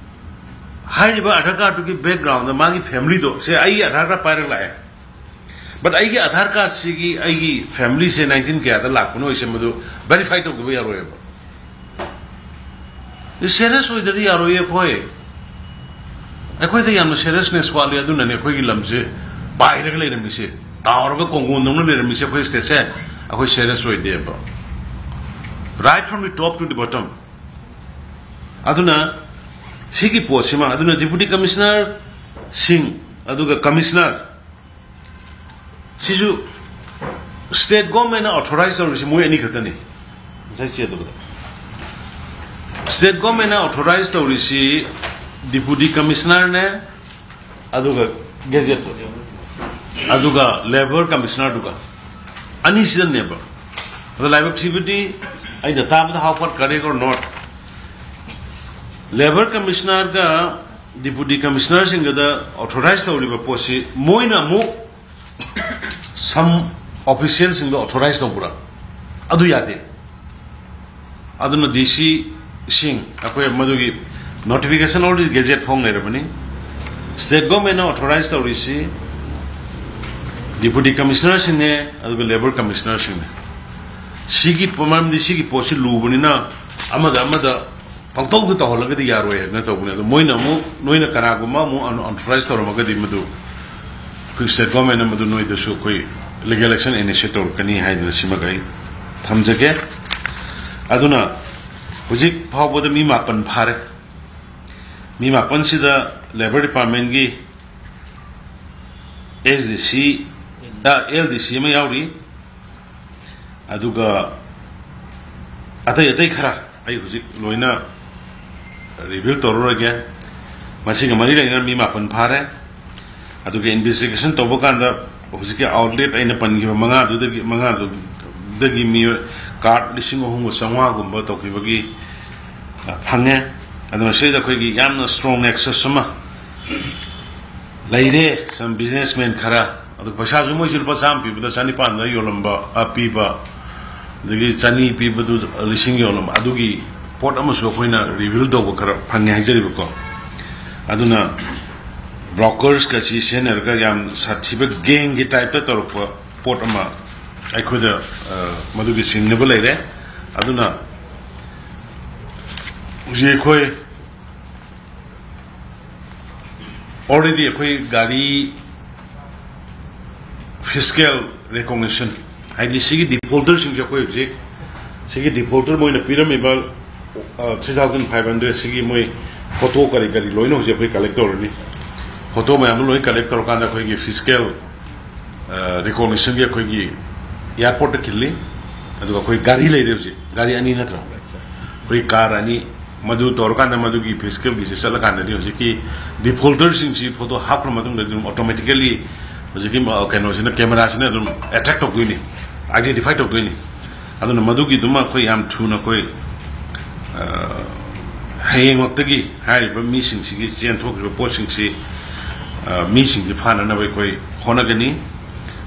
ꯍꯥꯏꯔꯤꯕ ꯑꯙꯥꯔ ꯀꯥꯔꯗꯇꯨꯒꯤ ꯕꯦꯛꯒ꯭ꯔꯥꯎꯟꯗ ꯃꯥꯒꯤ ꯐꯦꯃꯤꯂꯤꯗꯣ, ꯁꯦ, ꯑꯩ ꯑꯙꯥꯔ ꯀꯥꯔꯗ ꯄꯥꯏꯔꯒ ꯂꯥꯛꯑꯦ, ꯕꯠ ꯑꯩꯒꯤ ꯑꯙꯥꯔ ꯀꯥꯔꯗꯁꯤꯒꯤ ꯑꯩꯒꯤ ꯐꯦꯃꯤꯂꯤꯁꯦ ꯅꯥꯏꯟꯇꯤꯟ ꯀꯌꯥꯗ ꯂꯥꯛꯄꯅꯣ ꯍꯥꯏꯁꯦ ꯃꯗꯨ ꯚꯦꯔꯤꯐꯥꯏ ꯇꯧꯗꯕ ꯌꯥꯔꯣꯏꯕ꯫ ꯁꯦꯔꯤꯌꯁ ꯑꯣꯏꯗ꯭ꯔꯗꯤ ꯌꯥꯔꯣꯏꯌꯦ ꯑꯩꯈꯣꯏ꯫ ꯑꯩꯈꯣꯏꯗ ꯌꯥꯝꯅ ꯁꯦꯔꯤꯌꯁꯅꯦꯁ ꯋꯥꯠꯂꯤ, ꯑꯗꯨꯅꯅꯦ ꯑꯩꯈꯣꯏꯒꯤ ꯂꯝꯁꯦ ꯄꯥꯏꯔꯒ ꯂꯩꯔꯝꯃꯤꯁꯦ, ꯇꯥꯎꯔꯒ ꯀꯣꯡꯒꯣꯟꯗꯧꯅ ꯂꯩꯔꯝꯃꯤꯁꯦ ꯑꯩꯈꯣꯏ ꯁ꯭ꯇꯦꯠꯁꯦ꯫ ꯑꯩꯈꯣꯏ ꯁꯦꯔꯤꯌꯁ ꯑꯣꯏꯗꯦꯕ, right from the top to the bottom꯫ ꯑꯗꯨꯅ ꯁꯤꯒꯤ ꯄꯣꯠꯁꯤꯃ, ꯑꯗꯨꯅ ꯗꯤꯄꯨꯇꯤ ꯀꯃꯤꯁꯅꯔꯁꯤꯡ ꯑꯗꯨꯒ ꯀꯃꯤꯁꯅꯔ ꯁꯤꯁꯨ ꯁ꯭ꯇꯦꯠ ꯒꯣꯔꯃꯦꯟꯅ ꯑꯣꯊꯣꯔꯥꯏꯖ ꯇꯧꯔꯤꯁꯤ ꯃꯣꯏ ꯑꯅꯤ ꯈꯛꯇꯅꯤ꯫ ꯉꯁꯥꯏ ꯆꯦ ꯑꯗꯨꯕꯨꯗ ꯁ꯭ꯇꯦꯠ ꯒꯣꯔꯃꯦꯟꯅ ꯑꯣꯊꯣꯔꯥꯏꯖ ꯇꯧꯔꯤꯁꯤ ꯗꯤꯄꯨꯇꯤ ꯀꯃꯤꯁꯅꯔꯅꯦ, ꯑꯗꯨꯒ ꯒꯦꯖꯦꯠꯇꯣ, ꯑꯗꯨꯒ ꯂꯦꯕꯔ ꯀꯃꯤꯁꯅꯔꯗꯨꯒ, ꯑꯅꯤꯁꯤꯗꯅꯦꯕ꯫ ꯑꯗꯣ ꯂꯥꯏꯕꯛ ꯊꯤꯕꯗꯤ, ꯑꯩꯅ ꯇꯥꯕꯗ, how far correct or not, labour ꯀꯃꯤꯁꯅꯔꯒ ꯗꯤꯄꯨꯇꯤ ꯀꯃꯤꯁꯅꯔꯁꯤꯡꯒꯗ ꯑꯣꯊꯣꯔꯥꯏꯖ ꯇꯧꯔꯤꯕ ꯄꯣꯠꯁꯤ ꯃꯣꯏꯅ ꯑꯃꯨꯛ ꯁꯝ ꯑꯣꯐꯤꯁꯤꯌꯦꯜꯁꯤꯡꯗ ꯑꯣꯊꯣꯔꯥꯏꯖ ꯇꯧꯕ꯭ꯔꯥ? ꯑꯗꯨ ꯌꯥꯗꯦ꯫ ꯑꯗꯨꯅ ꯗꯤ ꯁꯤꯁꯤꯡ ꯑꯩꯈꯣꯏ ꯃꯗꯨꯒꯤ ꯅꯣꯇꯤꯐꯤꯀꯦꯁꯟ ꯑꯣꯜꯔꯦꯗꯤ ꯒꯦꯖꯦꯠ ꯐꯣꯡ ꯂꯩꯔꯕꯅꯤ꯫ ꯁ꯭ꯇꯦꯠ ꯒꯣꯔꯃꯦꯟꯅ ꯑꯣꯊꯣꯔꯥꯏꯖ ꯇꯧꯔꯤꯁꯤ ꯗꯤꯄꯨꯇꯤ ꯀꯃꯤꯁꯅꯔꯁꯤꯡꯅꯦ, ꯑꯗꯨꯒ ꯂꯦꯕꯔ ꯀꯃꯤꯁꯅꯔꯁꯤꯡꯅꯦ꯫ ꯁꯤꯒꯤ ꯄ-, ꯃꯔꯝꯗꯤ ꯁꯤꯒꯤ ꯄꯣꯠꯁꯤ ꯂꯨꯕꯅꯤꯅ ꯑꯃꯗ ꯑꯃꯗ ꯄꯪꯇꯧꯗ ꯇꯧꯍꯜꯂꯒꯗꯤ ꯌꯥꯔꯣꯏ ꯍꯥꯏꯗꯅ ꯇꯧꯕꯅꯦ꯫ ꯑꯗꯣ ꯃꯣꯏꯅ ꯑꯃꯨꯛ, ꯅꯣꯏꯅ ꯀꯅꯥꯒꯨꯝꯕ ꯑꯃꯨꯛ unauthorized ꯇꯧꯔꯝꯃꯒꯗꯤ, ꯃꯗꯨ ꯑꯩꯈꯣꯏ state government ꯅ ꯃꯗꯨ ꯅꯣꯏꯗꯁꯨ ꯑꯩꯈꯣꯏ legal action initiate ꯇꯧꯔꯛꯀꯅꯤ ꯍꯥꯏꯗꯅ ꯁꯤꯃꯒ ꯑꯩ ꯊꯝꯖꯒꯦ꯫ ꯑꯗꯨꯅ ꯍꯧꯖꯤꯛ ꯐꯥꯎꯕꯗ ꯃꯤ ꯃꯥꯄꯟ ꯐꯥꯔꯦ꯫ ꯃꯤ ꯃꯥꯄꯟꯁꯤꯗ Labour Department ꯀꯤ S D C, ꯑ, L D C ꯑꯃ ꯌꯥꯎꯔꯤ꯫ ꯑꯗꯨꯒ ꯑꯇꯩ ꯑꯇꯩ ꯈꯔ ꯑꯩ ꯍꯧꯖꯤꯛ ꯂꯣꯏꯅ reveal ꯇꯧꯔꯔꯣꯏꯒꯦ꯫ ꯃꯁꯤꯒ ꯃꯔꯤ ꯂꯩꯅꯅ ꯃꯤ ꯃꯥꯄꯟ ꯐꯥꯔꯦ꯫ ꯑꯗꯨꯒ investigation ꯇꯧꯕ ꯀꯥꯟꯗ ꯍꯧꯖꯤꯛꯀꯤ outlet ꯑꯩꯅ ꯄꯟꯈꯤꯕ ꯃꯉꯥꯗꯨꯗꯒꯤ, ꯃꯉꯥꯗꯨꯗꯒꯤ ꯃꯤꯑꯣꯏ card ꯂꯤꯁꯤꯡ ꯑꯍꯨꯝꯒ ꯆꯥꯝꯃꯉꯥꯒꯨꯝꯕ ꯇꯧꯈꯤꯕꯒꯤ, ꯑ, ꯐꯪꯉꯦ꯫ ꯑꯗꯨꯅ ꯁꯤꯗ ꯑꯩꯈꯣꯏꯒꯤ ꯌꯥꯝꯅ strong nexus ꯑꯃ ꯂꯩꯔꯦ꯫ Some businessman ꯈꯔ, ꯑꯗꯨ ꯄꯩꯁꯥꯁꯨ ꯃꯣꯏꯁꯨ ꯂꯨꯄꯥ ꯆꯥꯝꯃ ꯄꯤꯕꯗ ꯆꯅꯤꯄꯥꯟꯗ ꯌꯣꯜꯂꯝꯕ, ꯑ, ꯄꯤꯕ, ꯑꯗꯒꯤ ꯆꯅꯤ ꯄꯤꯕꯗꯨ ꯂꯤꯁꯤꯡ ꯌꯣꯜꯂꯝꯕ, ꯑꯗꯨꯒꯤ ꯄꯣꯠ ꯑꯃꯁꯨ ꯑꯩꯈꯣꯏꯅ reveal ꯇꯧꯕ ꯈꯔ ꯐꯪꯉꯦ ꯍꯥꯏꯖꯔꯤꯕꯀꯣ꯫ ꯑꯗꯨꯅ brokers ꯀꯁꯤ ꯁꯤꯖꯤꯟꯅꯔꯒ ꯌꯥꯝ ꯁꯥꯊꯤꯕ gang ꯒꯤ type ꯇ ꯇꯧꯔꯛꯄ ꯄꯣꯠ ꯑꯃ ꯑꯩꯈꯣꯏꯗ, ꯑ, ꯃꯗꯨꯒꯤ ꯆꯤꯡꯅꯕ ꯂꯩꯔꯦ꯫ ꯑꯗꯨꯅ ꯍꯧꯖꯤꯛ ꯑꯩꯈꯣꯏ already ꯑꯩꯈꯣꯏ ꯒꯥꯔꯤ fiscal recognition, ꯍꯥꯏꯗꯤ ꯁꯤꯒꯤ defaulter ꯁꯤꯡꯁꯦ ꯑꯩꯈꯣꯏ ꯍꯧꯖꯤꯛ ꯁꯤꯒꯤ defaulter ꯃꯣꯏꯅ ꯄꯤꯔꯝꯃꯤꯕ, ꯑ, three thousand five hundred ꯁꯤꯒꯤ ꯃꯣꯏ photo ꯀꯔꯤ ꯀꯔꯤ ꯂꯣꯏꯅ ꯍꯧꯖꯤꯛ ꯑꯩꯈꯣꯏ collect ꯇꯧꯔꯅꯤ꯫ Photo ꯃꯌꯥꯝꯗꯣ ꯂꯣꯏ collect ꯇꯧꯔꯀꯥꯟꯗ ꯑꯩꯈꯣꯏꯒꯤ fiscal, ꯑ, recognition ꯒꯤ ꯑꯩꯈꯣꯏꯒꯤ airport ꯇ ꯈꯤꯜꯂꯤ꯫ ꯑꯗꯨꯒ ꯑꯩꯈꯣꯏ ꯒꯥꯔꯤ ꯂꯩꯔꯦ ꯍꯧꯖꯤꯛ, ꯒꯥꯔꯤ ꯑꯅꯤ ꯅꯠꯇ꯭ꯔꯣ? ꯑꯩꯈꯣꯏ car ꯑꯅꯤ, ꯃꯗꯨ ꯇꯧꯔꯀꯥꯟꯗ ꯃꯗꯨꯒꯤ fiscal ꯒꯤꯁꯦ ꯆꯠꯂꯀꯥꯟꯗꯗꯤ ꯍꯧꯖꯤꯛꯀꯤ defaulter ꯁꯤꯡꯁꯤ photo ꯍꯥꯞꯈ꯭ꯔ ꯃꯇꯨꯡꯗꯗꯤ ꯑꯗꯨꯝ automatically ꯍꯧꯖꯤꯛꯀꯤ ꯃ-, ꯀꯩꯅꯣꯁꯤꯅ, camera ꯁꯤꯅ ꯑꯗꯨꯝ attract ꯇꯧꯗꯣꯏꯅꯤ, identify ꯇꯧꯗꯣꯏꯅꯤ꯫ ꯑꯗꯨꯅ ꯃꯗꯨꯒꯤꯗꯨꯃ ꯑꯩꯈꯣꯏ ꯌꯥꯝ ꯊꯨꯅ ꯑꯩꯈꯣꯏ, ꯑ, ꯍꯌꯦꯡꯃꯛꯇꯒꯤ ꯍꯥꯏꯔꯤꯕ ꯃꯤꯁꯤꯡꯁꯤꯒꯤ ꯆꯦꯟꯊꯣꯛꯈ꯭ꯔꯤꯕ ꯄꯣꯠꯁꯤꯡꯁꯤ, ꯑ, ꯃꯤꯁꯤꯡꯁꯤ ꯐꯥꯅꯅꯕ ꯑꯩꯈꯣꯏ ꯍꯣꯠꯅꯒꯅꯤ꯫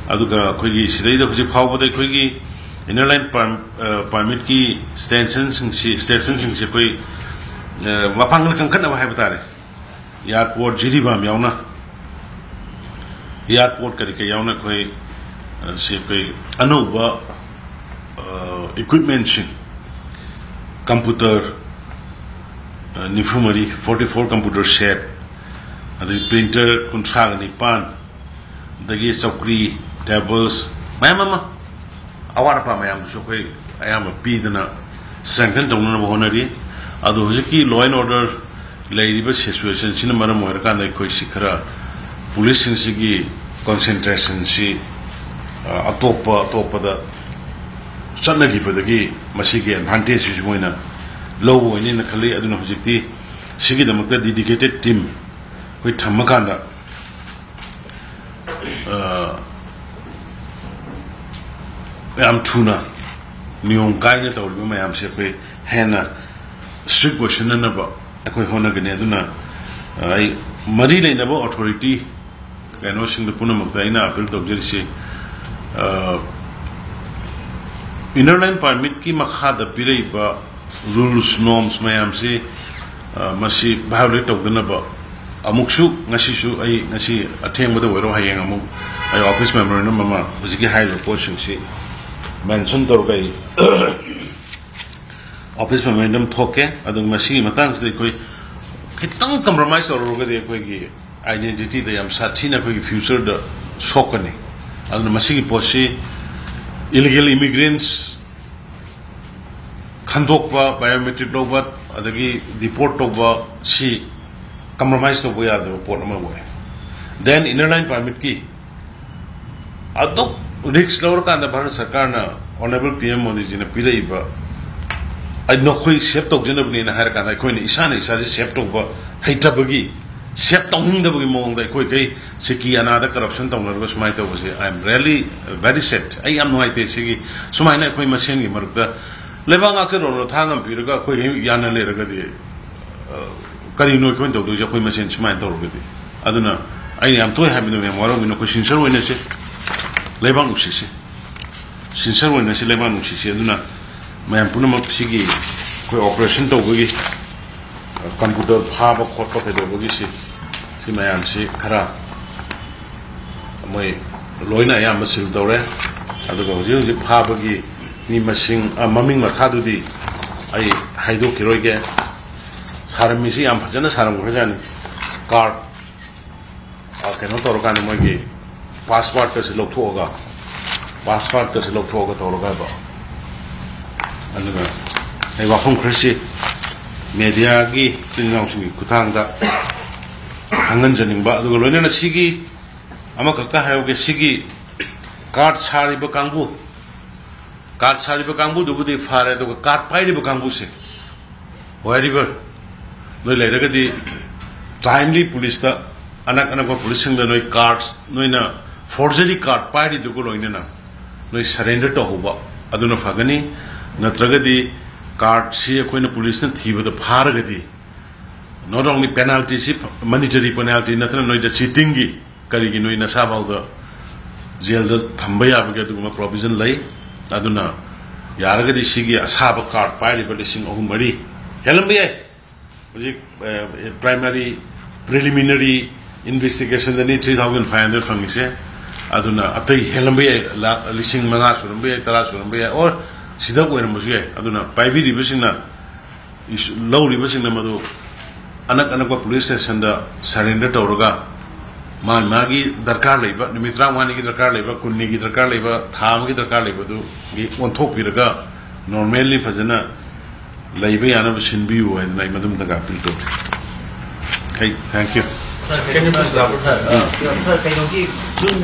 ꯑꯗꯨꯒ ꯑꯩꯈꯣꯏꯒꯤ ꯁꯤꯗꯩꯗ ꯍꯧꯖꯤꯛ ꯐꯥꯎꯕꯗ ꯑꯩꯈꯣꯏꯒꯤ Inner Line per-, ꯑ, permit ꯀꯤ station ꯁꯤꯡꯁꯤ, station ꯁꯤꯡꯁꯤ ꯑꯩꯈꯣꯏ, ꯑ, ꯃꯄꯥꯡꯒꯜ ꯀꯟꯈꯠꯅꯕ ꯍꯥꯏꯕ ꯇꯥꯔꯦ, airport ꯖꯤꯔꯤꯕꯥꯝ ꯌꯥꯎꯅ, airport ꯀꯔꯤ ꯀꯔꯤ ꯌꯥꯎꯅ ꯑꯩꯈꯣꯏ, ꯑ, ꯁꯤ ꯑꯩꯈꯣꯏ ꯑꯅꯧꯕ, ꯑ, equipment ꯁꯤꯡ, computer, ꯅꯤꯐꯨ ꯃꯔꯤ, forty four computer set, ꯑꯗꯒꯤ printer ꯀꯨꯟꯊ꯭ꯔꯥꯒ ꯅꯤꯄꯥꯟ, ꯑꯗꯒꯤ ꯆꯧꯀ꯭ꯔꯤ, tables, ꯃꯌꯥꯝ ꯑꯃ, ꯑꯋꯥꯠ ꯑꯄꯥ ꯃꯌꯥꯝꯗꯨꯁꯨ ꯑꯩꯈꯣꯏ ꯑꯌꯥꯝꯕ ꯄꯤꯗꯅ strengthen ꯇꯧꯅꯅꯕ ꯍꯣꯠꯅꯔꯤ꯫ ꯑꯗꯣ ꯍꯧꯖꯤꯛꯀꯤ law and order ꯂꯩꯔꯤꯕ situationꯁꯤꯅ ꯃꯔꯝ ꯑꯣꯏꯔꯀꯥꯟꯗ ꯑꯩꯈꯣꯏꯁꯤ ꯈꯔ policeꯁꯤꯡꯁꯤꯒꯤ concentrationꯁꯤ, ꯑ, ꯑꯇꯣꯞꯄ ꯑꯇꯣꯞꯄꯗ ꯆꯠꯅꯈꯤꯕꯗꯒꯤ ꯃꯁꯤꯒꯤ advantageꯁꯤꯁꯨ ꯃꯣꯏꯅ ꯂꯧꯕ ꯑꯣꯏꯅꯤꯅ ꯈꯜꯂꯤ꯫ ꯑꯗꯨꯅ ꯍꯧꯖꯤꯛꯇꯤ ꯁꯤꯒꯤꯗꯃꯛꯇ dedicated team ꯑꯩꯈꯣꯏ ꯊꯝꯃꯀꯥꯟꯗ, ꯑ, ꯌꯥꯝ ꯊꯨꯅ ꯅꯤꯌꯣꯝ ꯀꯥꯏꯅ ꯇꯧꯔꯤꯕ ꯃꯌꯥꯝꯁꯦ ꯑꯩꯈꯣꯏ ꯍꯦꯟꯅ strict ꯑꯣꯏꯁꯤꯟꯅꯅꯕ ꯑꯩꯈꯣꯏ ꯍꯣꯠꯅꯒꯅꯤ꯫ ꯑꯗꯨꯅ, ꯑ, ꯑꯩ ꯃꯔꯤ ꯂꯩꯅꯕ authority ꯀꯩꯅꯣꯁꯤꯡꯗ ꯄꯨꯝꯅꯃꯛꯇ ꯑꯩꯅ appeal ꯇꯧꯖꯔꯤꯁꯤ, ꯑ, inner line permitꯀꯤ ꯃꯈꯥꯗ ꯄꯤꯔꯛꯏꯕ rules, norms ꯃꯌꯥꯝꯁꯤ, ꯑ, ꯃꯁꯤ violate ꯇꯧꯗꯅꯕ ꯑꯃꯨꯛꯁꯨ ꯉꯁꯤꯁꯨ ꯑꯩ, ꯉꯁꯤ ꯑꯊꯦꯡꯕꯗ ꯑꯣꯏꯔꯣ, ꯍꯌꯦꯡ ꯑꯃꯨꯛ ꯑꯩ office memorandum ꯑꯃ ꯍꯧꯖꯤꯛꯀꯤ ꯍꯥꯏꯔꯤꯕ ꯄꯣꯠꯁꯤꯡꯁꯤ mention ꯇꯧꯔꯒ ꯑꯩ office memorandum ꯊꯣꯛꯀꯦ꯫ ꯑꯗꯨ ꯃꯁꯤꯒꯤ ꯃꯇꯥꯡꯁꯤꯗ ꯑꯩꯈꯣꯏ ꯈꯤꯇꯪ compromise ꯇꯧꯔꯨꯔꯒꯗꯤ ꯑꯩꯈꯣꯏꯒꯤ identityꯗ ꯌꯥꯝ ꯁꯥꯊꯤꯅ ꯑꯩꯈꯣꯏꯒꯤ futureꯗ ꯁꯣꯛꯀꯅꯤ꯫ ꯑꯗꯨꯅ ꯃꯁꯤꯒꯤ ꯄꯣꯠꯁꯤ illegal immigrants ꯈꯟꯗꯣꯛꯄ, biometric ꯂꯧꯕ, ꯑꯗꯒꯤ deport ꯇꯧꯕ, ꯁꯤ compromise ꯇꯧꯕ ꯌꯥꯗꯕ ꯄꯣꯠ ꯑꯃ ꯑꯣꯏ꯫ Then inner line permitꯀꯤ ꯑꯗꯨꯛ risk ꯂꯧꯔꯀꯥꯟꯗ ꯚꯥꯔꯠ ꯁꯔꯀꯥꯔꯅ Honourable PM ꯃꯣꯗꯤꯖꯤꯅ ꯄꯤꯔꯛꯏꯕ, "ꯑꯩ ꯅꯈꯣꯏ save ꯇꯧꯖꯅꯕꯅꯦꯅ" ꯍꯥꯏꯔꯀꯥꯟꯗ ꯑꯩꯈꯣꯏꯅ ꯏꯁꯥꯅ ꯏꯁꯥꯁꯦ save ꯇꯧꯕ ꯍꯩꯇꯕꯒꯤ, save ꯇꯧꯅꯤꯡꯗꯕꯒꯤ ꯃꯑꯣꯡꯗ ꯑꯩꯈꯣꯏꯈꯩ ꯁꯤꯀꯤ ꯑꯅꯥꯗ corruption ꯇꯧꯅꯔꯒ ꯁꯨꯃꯥꯏꯅ ꯇꯧꯕꯁꯦ, I am really very sad꯫ ꯑꯩ ꯌꯥꯝ ꯅꯨꯡꯉꯥꯏꯇꯦ꯫ ꯁꯤꯒꯤ ꯁꯨꯃꯥꯏꯅ ꯑꯩꯈꯣꯏ ꯃꯁꯦꯟꯒꯤ ꯃꯔꯛꯇ ꯂꯩꯕꯥꯛ ꯉꯥꯛꯆꯔꯣꯅ ꯊꯥ ꯉꯝꯕꯤꯔꯒ ꯑꯩꯈꯣꯏ ꯌꯥꯅ ꯂꯩꯔꯒꯗꯤ, ꯑ, ꯀꯔꯤꯅꯣ ꯑꯩꯈꯣꯏꯅ ꯇꯧꯗꯣꯏꯁꯦ ꯑꯩꯈꯣꯏ ꯃꯁꯦꯟ ꯁꯨꯃꯥꯏꯅ ꯇꯧꯔꯒꯗꯤ? ꯑꯗꯨꯅ ꯑꯩꯅ ꯌꯥꯝ ꯇꯣꯏ ꯍꯥꯏꯕꯗꯣ, ꯃꯌꯥꯝ ꯋꯥꯔꯧꯕꯤꯅꯨ, ꯑꯩꯈꯣꯏ sincere ꯑꯣꯏꯅꯁꯤ, ꯂꯩꯕꯥꯛ ꯅꯨꯡꯁꯤꯁꯤ, sincere ꯑꯣꯏꯅꯁꯤ, ꯂꯩꯕꯥꯛ ꯅꯨꯡꯁꯤꯁꯤ꯫ ꯑꯗꯨꯅ ꯃꯌꯥꯝ ꯄꯨꯝꯅꯃꯛ ꯁꯤꯒꯤ ꯑꯩꯈꯣꯏ operation ꯇꯧꯕꯒꯤ, ꯑ, computer ꯐꯥꯕ ꯈꯣꯠꯄ ꯀꯩꯗꯧꯕꯒꯤꯁꯤ, ꯁꯤ ꯃꯌꯥꯝꯁꯤ ꯈꯔ ꯃꯣꯏ ꯂꯣꯏꯅ ꯑꯌꯥꯝꯕ seal ꯇꯧꯔꯦ꯫ ꯑꯗꯨꯒ ꯍꯧꯖꯤꯛ ꯍꯧꯖꯤꯛ ꯐꯥꯕꯒꯤ ꯃꯤ ꯃꯁꯤꯡ, ꯑ, ꯃꯃꯤꯡ ꯃꯊꯥꯗꯨꯗꯤ ꯑꯩ ꯍꯥꯏꯗꯣꯛꯈꯤꯔꯣꯏꯒꯦ꯫ ꯁꯥꯔꯝꯃꯤꯁꯤ ꯌꯥꯝ ꯐꯖꯅ ꯁꯥꯔꯝꯈ꯭ꯔꯖꯥꯠꯅꯤ꯫ ꯀꯥꯔꯠ, ꯑ, ꯀꯩꯅꯣ ꯇꯧꯔꯀꯥꯟꯗ ꯃꯣꯏꯒꯤ ꯄꯥꯁꯋꯥꯔꯗꯀꯁꯦ ꯂꯧꯊꯣꯛꯑꯒ, ꯄꯥꯁꯋꯥꯔꯗꯀꯁꯦ ꯂꯧꯊꯣꯛꯑꯒ ꯇꯧꯔꯒ ꯍꯥꯏꯕ꯫ ꯑꯗꯨꯅ ꯑꯩ ꯋꯥꯐꯝ ꯈꯔꯁꯤ ꯃꯦꯗꯤꯌꯥꯒꯤ ꯏꯆꯤꯜ ꯏꯅꯥꯎꯁꯤꯡꯒꯤ ꯈꯨꯠꯊꯥꯡꯗ ꯈꯪꯍꯟꯖꯅꯤꯡꯕ, ꯑꯗꯨꯒ ꯂꯣꯏꯅꯅ ꯁꯤꯒꯤ ꯑꯃꯈꯛꯀ ꯍꯥꯏꯍꯧꯒꯦ, ꯁꯤꯒꯤ ꯀꯥꯔꯠ ꯁꯥꯔꯤꯕ ꯀꯥꯡꯕꯨ, ꯀꯥꯔꯠ ꯁꯥꯔꯤꯕ ꯀꯥꯡꯕꯨꯗꯨꯕꯨꯗꯤ ꯐꯔꯦ, ꯑꯗꯨꯒ ꯀꯥꯔꯠ ꯄꯥꯏꯔꯤꯕ ꯀꯥꯡꯕꯨꯁꯦ, wherever ꯅꯣꯏ ꯂꯩꯔꯒꯗꯤ, ꯇꯥꯏꯝꯂꯤ ꯄꯨꯂꯤꯁꯇ, ꯑꯅꯛ ꯑꯅꯛꯄ ꯄꯨꯂꯤꯁꯁꯤꯡꯗ ꯅꯣꯏ ꯀꯥꯔꯠ, ꯅꯣꯏꯅ ꯐꯣꯔꯖꯔꯤ ꯀꯥꯔꯠ ꯄꯥꯏꯔꯤꯗꯨꯒ ꯂꯣꯏꯅꯅ ꯅꯣꯏ ꯁꯔꯦꯟꯗꯔ ꯇꯧꯍꯧꯕ ꯑꯗꯨꯅ ꯐꯒꯅꯤ꯫ ꯅꯠꯇ꯭ꯔꯒꯗꯤ ꯀꯥꯔꯠꯁꯤ ꯑꯩꯈꯣꯏꯅ ꯄꯨꯂꯤꯁꯅ ꯊꯤꯕꯗ ꯐꯥꯔꯒꯗꯤ, not only penalty ꯁꯤ, ꯃꯣꯅꯤꯇꯔꯤ ꯄꯦꯅꯥꯜꯇꯤ ꯅꯠꯇꯅ ꯅꯣꯏꯗ ꯆꯤꯇꯤꯡꯒꯤ, ꯀꯔꯤꯒꯤ ꯅꯣꯏ ꯅꯁꯥꯐꯥꯎꯗ ꯖꯦꯜꯗ ꯊꯝꯕ ꯌꯥꯕꯒꯤ ꯑꯗꯨꯒꯨꯝꯕ ꯄ꯭ꯔꯣꯕꯤꯖꯟ ꯂꯩ꯫ ꯑꯗꯨꯅ ꯌꯥꯔꯒꯗꯤ ꯁꯤꯒꯤ ꯑꯁꯥꯕ ꯀꯥꯔꯠ ꯄꯥꯏꯔꯤꯕ ꯂꯤꯁꯤꯡ ꯑꯍꯨꯝ ꯃꯔꯤ ꯍꯦꯜꯂꯝꯕ ꯌꯥꯏ꯫ ꯍꯧꯖꯤꯛ, ꯑ, ꯄ꯭ꯔꯥꯏꯃꯥꯔꯤ, ꯄ꯭ꯔꯤꯂꯤꯃꯤꯅꯔꯤ ꯏꯟꯚꯦꯁꯇꯤꯒꯦꯁꯟꯗꯅꯤ ꯊ꯭ꯔꯤ ꯊꯥꯎꯖꯟ ꯐꯥꯏꯚ ꯍꯟꯗ꯭ꯔꯦꯗ ꯐꯪꯉꯤꯁꯦ꯫ ꯑꯗꯨꯅ ꯑꯇꯩ ꯍꯦꯜꯂꯝꯕ ꯌꯥꯏ, ꯂꯥꯛ, ꯂꯤꯁꯤꯡ ꯃꯉꯥ ꯁꯨꯔꯝꯕ ꯌꯥꯏ, ꯇꯔꯥ ꯁꯨꯔꯝꯕ ꯌꯥꯏ, ꯑꯣꯔ ꯁꯤꯗ ꯑꯣꯏꯔꯝꯕꯁꯨ ꯌꯥꯏ꯫ ꯑꯗꯨꯅ ꯄꯥꯏꯕꯤꯔꯤꯕꯁꯤꯡꯅ, ꯏꯁꯨ-, ꯂꯧꯔꯤꯕꯁꯤꯡꯅ ꯃꯗꯨ ꯑꯅꯛ ꯑꯅꯛꯄ ꯄꯨꯂꯤꯁ ꯁ꯭ꯇꯦꯁꯟꯗ ꯁꯔꯦꯟꯗꯔ ꯇꯧꯔꯒ, ꯃꯥꯒꯤ ꯃꯥꯒꯤ ꯗꯔꯀꯥꯔ ꯂꯩꯕ, ꯅꯨꯃꯤꯠ ꯇꯔꯥꯃꯉꯥꯅꯤꯒꯤ ꯗꯔꯀꯥꯔ ꯂꯩꯕ, ꯀꯨꯟꯅꯤꯒꯤ ꯗꯔꯀꯥꯔ ꯂꯩꯕ, ꯊꯥ ꯑꯃꯒꯤ ꯗꯔꯀꯥꯔ ꯂꯩꯕꯗꯨꯒꯤ ꯑꯣꯟꯊꯣꯛꯄꯤꯔꯒ, ꯅꯣꯔꯃꯦꯜꯂꯤ ꯐꯖꯅ ꯂꯩꯕ ꯌꯥꯅꯕ ꯁꯤꯟꯕꯤꯌꯨ ꯍꯥꯏꯗꯅ ꯑꯩ ꯃꯗꯨꯝꯇꯒ ꯑꯄꯤꯜ ꯇꯧꯖꯩ꯫ Hey, thank you. Sir, can you please elaborate? Sir, uh, sir, ꯀꯩꯅꯣꯒꯤ ꯖꯨꯟ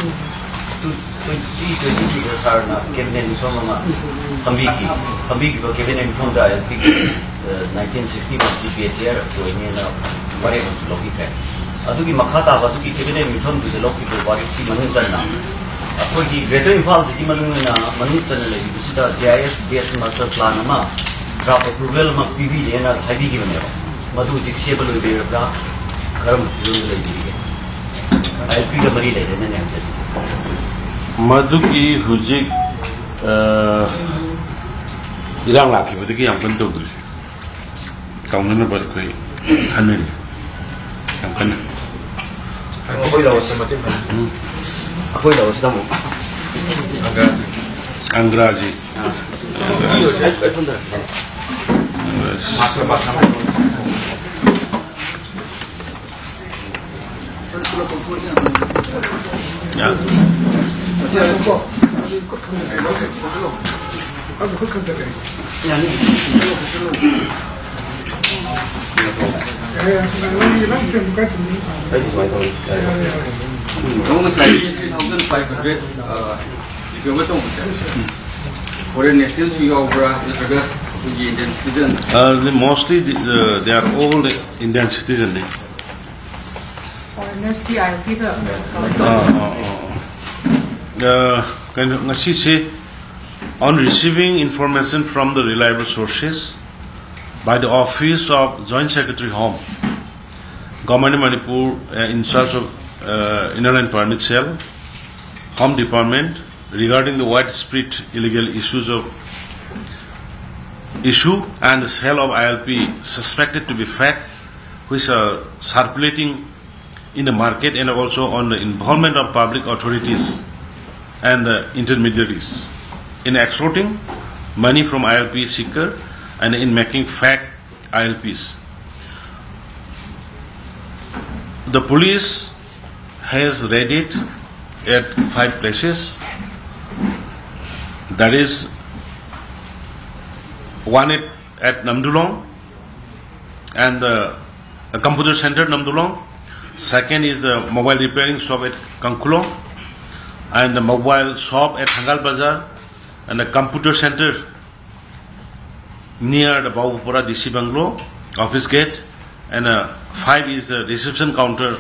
ꯇꯨ, ꯇ꯭ꯋꯦꯟꯇꯤ ꯇ꯭ꯋꯦꯟꯇꯤꯒꯤꯗ ꯁꯥꯔꯅ ꯀꯦꯕꯤꯅꯦꯠ ꯃꯤꯐꯝ ꯑꯃ ꯐꯝꯕꯤꯈꯤ꯫ ꯐꯝꯕꯤꯈꯤꯕ ꯀꯦꯕꯤꯅꯦꯠ ꯃꯤꯐꯝꯗ ꯑꯩꯈꯣꯏꯒꯤ, ꯑ, ꯅꯥꯏꯟꯇꯤꯟ ꯁꯤꯛꯁꯇꯤ ꯋꯥꯟꯒꯤ ꯄꯤ ꯑꯦꯁ ꯑꯦ ꯑꯥꯔ ꯑꯣꯏꯅꯦꯅ ꯋꯥꯔꯦꯞ ꯑꯃꯁꯨ ꯂꯧꯕꯤꯈ꯭ꯔꯦ꯫ ꯑꯗꯨꯒꯤ ꯃꯈꯥ ꯇꯥꯕ ꯑꯗꯨꯒꯤ ꯀꯦꯕꯤꯅꯦꯠ ꯃꯤꯐꯝꯗꯨꯗ ꯂꯧꯈꯤꯕ ꯋꯥꯔꯦꯞꯀꯤ ꯃꯅꯨꯡ ꯆꯟꯅ ꯑꯩꯈꯣꯏꯒꯤ ꯒ꯭ꯔꯦꯇꯔ ꯏꯝꯐꯥꯜꯁꯤꯒꯤ ꯃꯅꯨꯡ ꯑꯣꯏꯅ ꯃꯅꯨꯡ ꯆꯟꯅ ꯂꯩꯔꯤꯕꯁꯤꯗ ꯖꯤ ꯑꯥꯏ ꯑꯦꯁ ꯕꯦꯁ ꯃꯥꯁꯇꯔ ꯄ꯭ꯂꯥꯟ ꯑꯃ ꯗ꯭ꯔꯥꯐ ꯑꯦꯄ꯭ꯔꯨꯚꯦꯜ ꯑꯃ ꯄꯤꯕꯤꯔꯦꯅ ꯍꯥꯏꯕꯤꯈꯤꯕꯅꯦꯕ꯫ ꯃꯗꯨ ꯍꯧꯖꯤꯛ ꯁꯦꯝꯕ ꯂꯣꯏꯕꯤꯔꯕ꯭ꯔꯥ? ꯀꯔꯝꯕ ꯐꯤꯕꯝꯗ ꯂꯩꯕꯤꯔꯤꯒꯦ? ꯑꯥꯏ ꯑꯦꯜ ꯄꯤꯒ ꯃꯔꯤ ꯂꯩꯔꯦꯅꯦ ꯍꯧꯖꯤꯛ꯫ ꯃꯗꯨꯒꯤ ꯍꯧꯖꯤꯛ, ꯑ, ꯏꯔꯥꯡ ꯂꯥꯛꯈꯤꯕꯗꯒꯤ ꯌꯥꯝ ꯀꯟꯅ ꯇꯧꯗ꯭ꯔꯤ꯫ ꯇꯧꯅꯅꯕ ꯑꯩꯈꯣꯏ ꯈꯟꯅꯔꯤ ꯌꯥꯝ ꯀꯟꯅ꯫ ꯑꯩꯈꯣꯏ ꯂꯧꯔꯁꯤ ꯃꯇꯦꯡ ꯄꯥꯡ-, ꯎꯝ꯫ ꯑꯩꯈꯣꯏ ꯂꯧꯔꯁꯤ ꯇꯥꯃꯣ꯫ ꯑꯪꯒ꯭ꯔꯥꯖꯤ꯫ ꯑꯥ꯫ ꯑꯪꯒ꯭ꯔꯥꯖꯤ꯫ ꯑꯩ, ꯑꯩ ꯄꯨꯟꯗꯔꯦ꯫ ꯑꯪꯒ꯭ꯔꯥꯖꯤ꯫ Master master. Yeah. ꯅꯪ ꯉꯁꯥꯏꯒꯤ three thousand five hundred, ꯑ, recover ꯇꯧꯕꯁꯦ, foreign nationalꯁꯨ ꯌꯥꯎꯕ꯭ꯔꯥ, ꯅꯠꯇ꯭ꯔꯒ ꯑꯩꯈꯣꯏꯒꯤ Indian citizen? Uh, the, mostly the, uh, they are all Indian citizen. Foreigners T I L ꯄꯤꯗ ꯀꯃꯥꯏꯅ ꯑꯥ, ꯇꯧꯕ? ꯑꯥ, ꯑꯥ, ꯑꯥ꯫ ꯑ, ꯀꯩꯅꯣ, ꯉꯁꯤꯁꯦ, on receiving information from the reliable sources by the Office of Joint Secretary Home, Government of Manipur, uh, in charge of, uh, Inner Line Permit Cell, Home Department, regarding the widespread illegal issues of issue and sale of I L P suspected to be fake, which are circulating in the market, and also on the involvement of public authorities and the intermediaries in extorting money from I L P seeker and in making fake I L Ps. The police has raided at five places. That is one at, at Namdulong and the, the computer center Namdulong. Second is the mobile repairing shop at Kangkulong and the mobile shop at Hangal Bazar and the computer center near the Babupara D C bungalow, office gate, and uh, five is the reception counter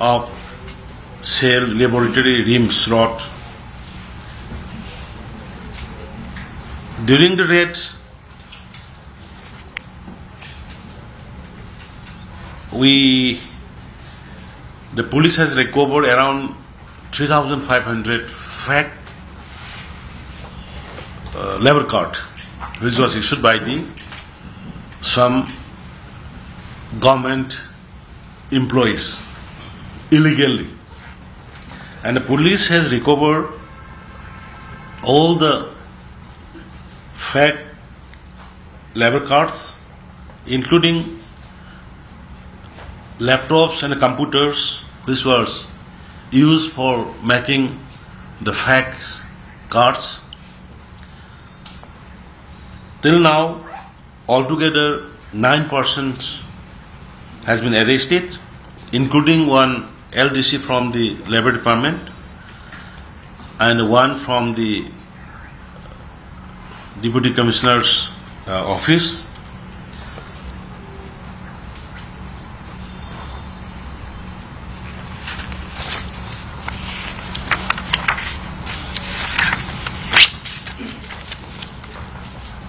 of Cell Laboratory RIMS Road. During the raid, we, the police has recovered around three thousand five hundred fake, uh, labor card, which was issued by the some government employees illegally. And the police has recovered all the fake labor cards, including laptops and computers, which was used for making the fake cards. Till now, altogether, nine persons has been arrested, including one L D C from the Labor Department and one from the Deputy Commissioner's uh, office.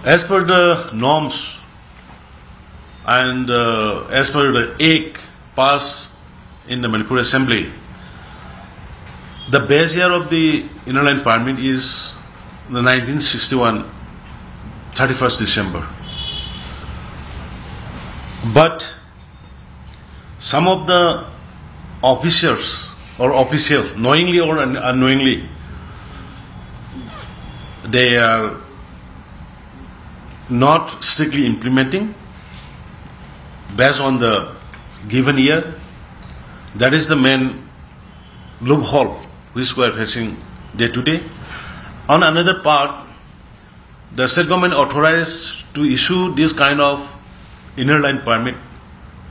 As per the norms and uh, as per the act passed in the Manipur Assembly, the base year of the Inner Line Permit is the nineteen sixty-one, thirty-first December. But some of the officers or officials, knowingly or un- unknowingly, they are not strictly implementing based on the given year. That is the main loophole which we are facing day to day. On another part, the state government authorized to issue this kind of inner line permit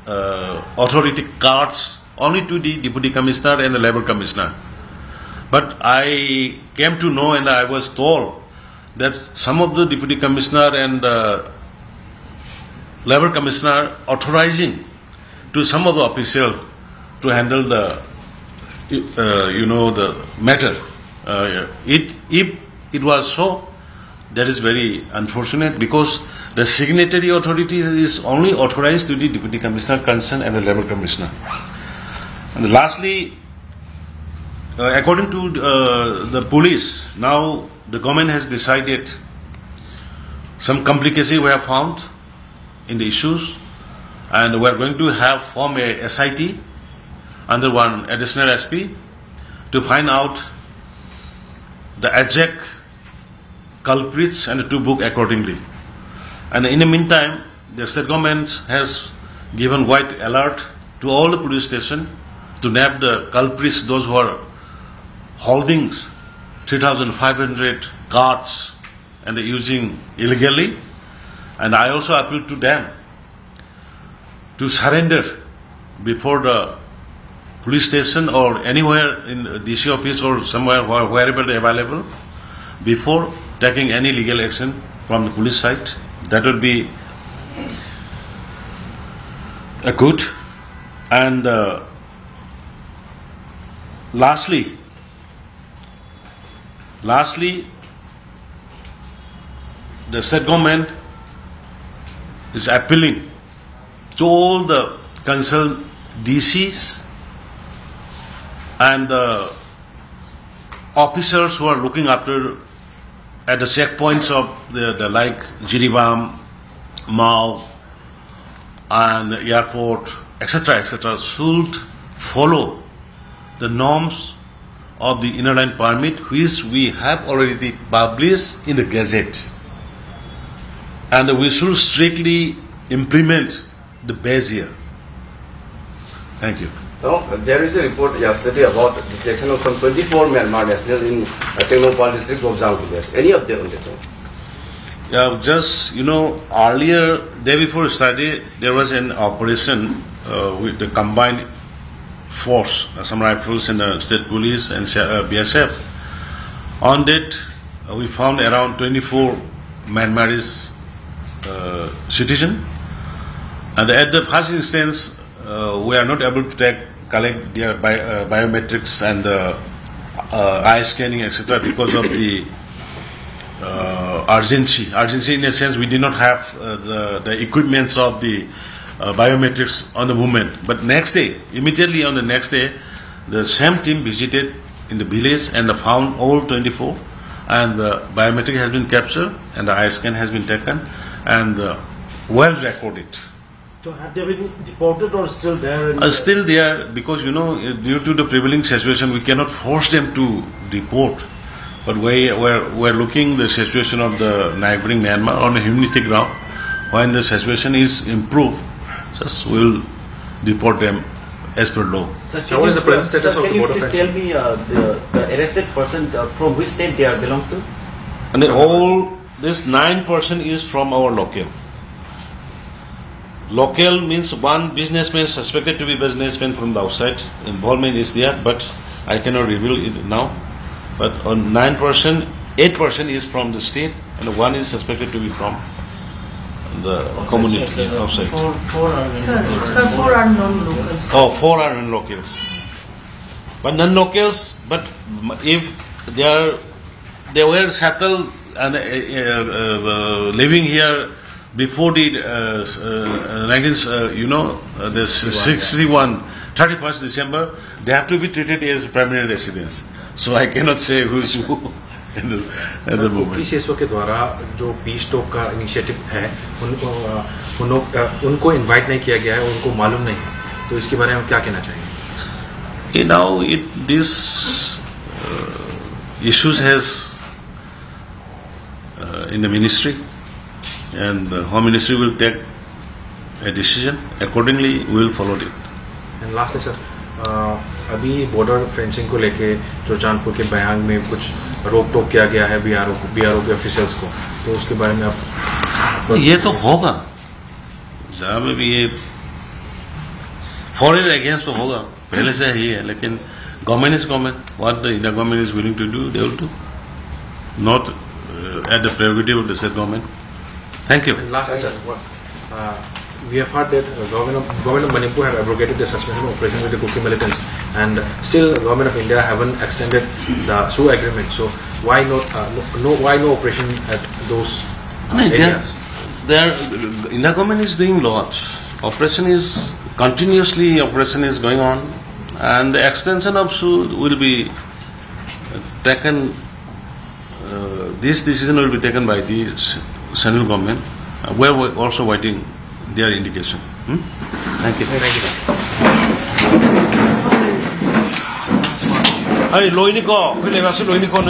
uh, authority cards only to the deputy commissioner and the labor commissioner. But I came to know and I was told that some of the deputy commissioner and uh, labor commissioner authorizing to some of the official to handle the uh, you know the matter. Uh, it if it was so, that is very unfortunate because the signatory authority is only authorized to the deputy commissioner concerned and the labor commissioner. And lastly, uh, according to uh, the police, now the government has decided some complicacy we have found in the issues, and we are going to have form a S I T under one additional S P to find out the exact culprits and to book accordingly. And in the meantime, the state government has given white alert to all the police station to nab the culprits, those who are holding three thousand five hundred cards and using illegally. And I also appeal to them to surrender before the police station or anywhere in the D C office or somewhere, where- wherever they available, before taking any legal action from the police side. That would be a good. And uh, lastly, lastly, the state government is appealing to all the concerned D Cs and the officers who are looking after at the checkpoints of the, the like Jiribam, Mao, and airport, et cetera, et cetera, should follow the norms of the Inner Line Permit, which we have already published in the Gazette. And we should strictly implement the base here. Thank you. Now, there is a report yesterday about the detection of some twenty-four Myanmar nationals in uh, Tengnoupal district of Zangpu. Any update on that one? Yeah, just, you know, earlier, day before Saturday, there was an operation uh, with the combined force, Assam Rifles and uh, State Police and uh, B S F. On that, uh, we found around twenty-four Myanmarese uh, citizen. And at the first instance, uh, we are not able to take, collect their bi- uh, biometrics and uh, uh, eye scanning, et cetera, because of the uh, urgency. Urgency in a sense, we did not have uh, the, the equipments of the uh, biometrics on the movement. But next day, immediately on the next day, the same team visited in the village and found all twenty-four, and the biometric has been captured and the eye scan has been taken and uh, well recorded. So have they been deported or still there? In Uh, still there, because, you know, due to the prevailing situation, we cannot force them to deport. But we, we're, we're looking the situation of the neighboring Myanmar on a humanity ground. When the situation is improved, just we'll deport them as per law. Sir, Sir, what is the present status sir, of can the you border please fencing? Tell me uh, the, the arrested person uh, from which state they are belong to? And then all this nine percent is from our local. Local means one businessman suspected to be businessman from the outside. Involvement is there, but I cannot reveal it now. But on nine percent, eight percent is from the state, and one is suspected to be from the community outside. Four, four are Sir, sir, four are non-locals. Oh, four are non-locals. But non-locals, but if they are, they were settled and uh, uh, uh, living here before the uh, uh, nineteen, uh, you know, uh, this sixty-one, thirty-first December, they have to be treated as permanent residents. So I cannot say who's who at the, at the moment. पीसीएसओ के द्वारा जो piece talk का initiative है उन, अ, उन, अ, उनको invite नहीं किया गया है, उनको मालूम नहीं है, तो इसके बारे में आप क्या कहना चाहेंगे? Okay, now it, this uh, issues has uh, in the ministry, and the Home Ministry will take a decision. Accordingly, we will follow it. And last है सर, अभी बॉर्डर फेंसिंग को लेके चुरचांदपुर के बयांग में कुछ रोक टोक किया गया है बीआरओ को, बीआरओ के ऑफिशियल्स को, तो उसके बारे में आप तो ये तो होगा, जहाँ में भी ये फॉरेन अगेंस्ट तो होगा, पहले से ही है, लेकिन government is government. What the India government is willing to do, they will do. Not uh, at the prerogative of the state government. Thank you. And last, sir, what, uh, we have heard that uh, government of, government of Manipur have abrogated the suspension of operation with the Kuki militants, and still government of India haven't extended the SoO agreement. So why not? Uh, no, no, why no operation at those uh, No, they are, areas? they are, India government is doing lots. Operation is continuously operation is going on, and the extension of SoO will be taken. Uh, this decision will be taken by the s- central government. Uh, we are wa- also waiting their indication. Hmm? Thank you. Thank you. ꯑꯩ ꯂꯣꯏꯅꯤꯀꯣ, ꯑꯩꯈꯣꯏ ꯂꯩꯕꯥꯛꯁꯤ ꯂꯣꯏꯅꯤꯀꯣ, ꯅꯣꯏ